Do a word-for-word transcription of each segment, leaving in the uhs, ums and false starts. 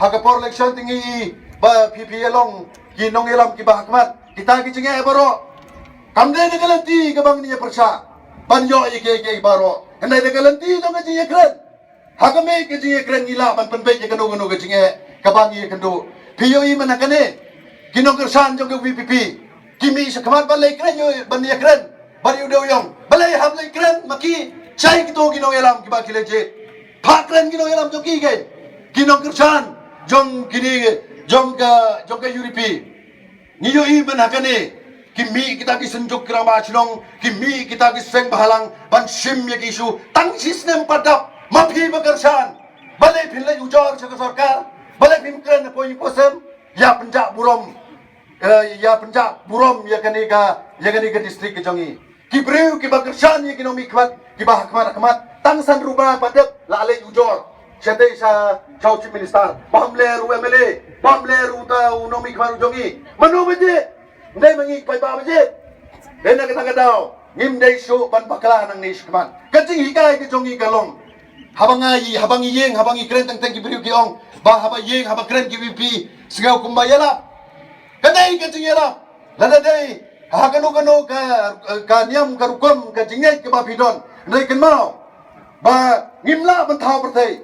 Ha ka por election te ngi i ba phi phi ïa long ki nongïalam kiba hakhmat. Kita ki jingeh baroh kam dei da ka lynti kaba ngi ïa pyrshah ban ïoh ïa kiei kiei baroh. Hynrei da ka lynti jong ka jingïakren, ha ka mei ka jingïakren ngi lah ban pynbeit ïa kano kano ka jingeh kaba ngi ïakynduh. Phi ïohi mynta kane ki nongkyrshan jong ka VPP ki mih shakhmat ban leit kren, ïoh ban ïakren bad ïoh dewïong. Balei hap leit kren ma ki? Shai kito ki nongïalam kiba ki leit jied. Phah kren ki nongïalam jong ki, ki nongkyrshan jong kine, jong ka, jong ka UDP. Ngi ïohi mynta kane ki mih kita ki synjuk ki rangbah shnong, ki mih kita ki seng bhalang ban shim ïa ki issue. Tang shi snem pat dap, ma phi ba kyrshan. Balei phin leit ujor sha ka sorkar? Balei phin kren hapoh ïing hapoh sem? Ïa pynjah burom, eh, ïa pynjah burom ïa kane ka, ïa kane ka district ka jong ngi. Ki briew kiba kyrshan ïa ki nongmihkhmat kiba hakhmat hakhmat, tang san ruba pat dep la leit ujor shatei sha, sha u Chief Minister. Bym leh ruh u MLA, bym leh ruh uta u nongmihkhmat u jong ngi. Mano ba jied? Ym dei ma ngi paidbah ba jied. Dei na kata ka daw ngim dei shuh ban bakla nangne shakhmat. Ka jinghikai ka jong ngi ka long, haba nga ï, haba ngi ïeng, haba ngi kren, teng teng ki briew ki ong ba haba ïeng, haba kren ki VPP, sngew kumba ïalap. Ka dei ka jingïalap. Lada dei ha kano kano ka, ka niam ka rukom ka jingngeit kaba phi don, hynrei kynmaw ba ngim lah ban thaw pyrthei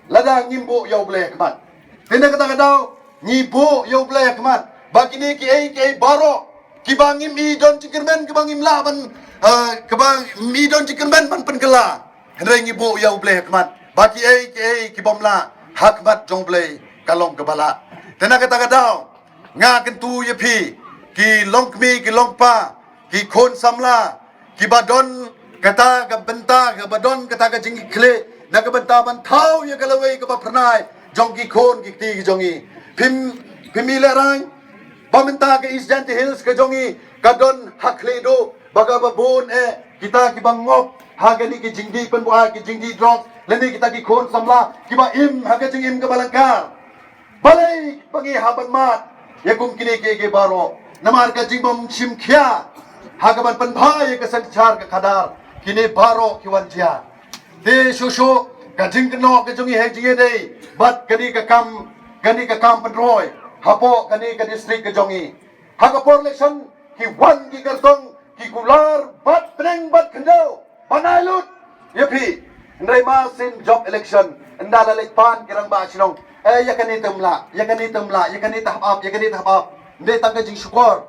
lada ngim buh ïa U Blei hakhmat. Te na kata ka daw ngi buh ïa U Blei hakhmat ba kine kiei kiei baroh kiba ngim i don jingkyrmen, kiba ngim lah ban, eh, kiba ngim i don jingkyrmen ban pynkylla, hynrei ngi buh ïa U Blei hakhmat ba kiei kiei kibym lah, hakhmat jong U Blei ka long kaba lah. Te na kata ka daw nga kyntu ïa phi ki longkmie ki longkpa, ki khun samla kiba don kata ka bynta, kaba don kata ka jingkitkhlieh na ka bynta ban thaw ïa ka lawei kaba phyrnai jong ki khun ki kti ki jong ngi. Phim, phim i lehraiñ ba mynta ka East Jaintia Hills ka jong ngi ka don ha khlieh duh ba kaba bun eh kita kiba ngop ha kane ki jingdih pynbuaid, ki jingdih drugs, lane kita ki khun samla kiba im ha ka jingim kaba lyngkar. Balei ba ngi hap ban mad ïa kum kine kiei kiei baroh? Namar ka jingbym shim khia ha kaban pynbha ïa ka synshar ka khadar, kine baroh ki wan jia. Te shuh shuh ka jingkynnoh ka jong ngi ha jingïadei bad kane ka kam, kane ka kam pynroi hapoh kane ka district ka jong ngi. Ha ka por election ki wan ki kyrtong, ki kular bad bneng bad khyndew ban ai lut ïa phi. Hynrei mar syn jop election, ynda la leit pan ki rangbah shnong, eh, ïa kane te ym lah, ïa kane te ym lah, ïa kane te hap ap, ïa kane te hap ap. Ym dei tang ka jingshukor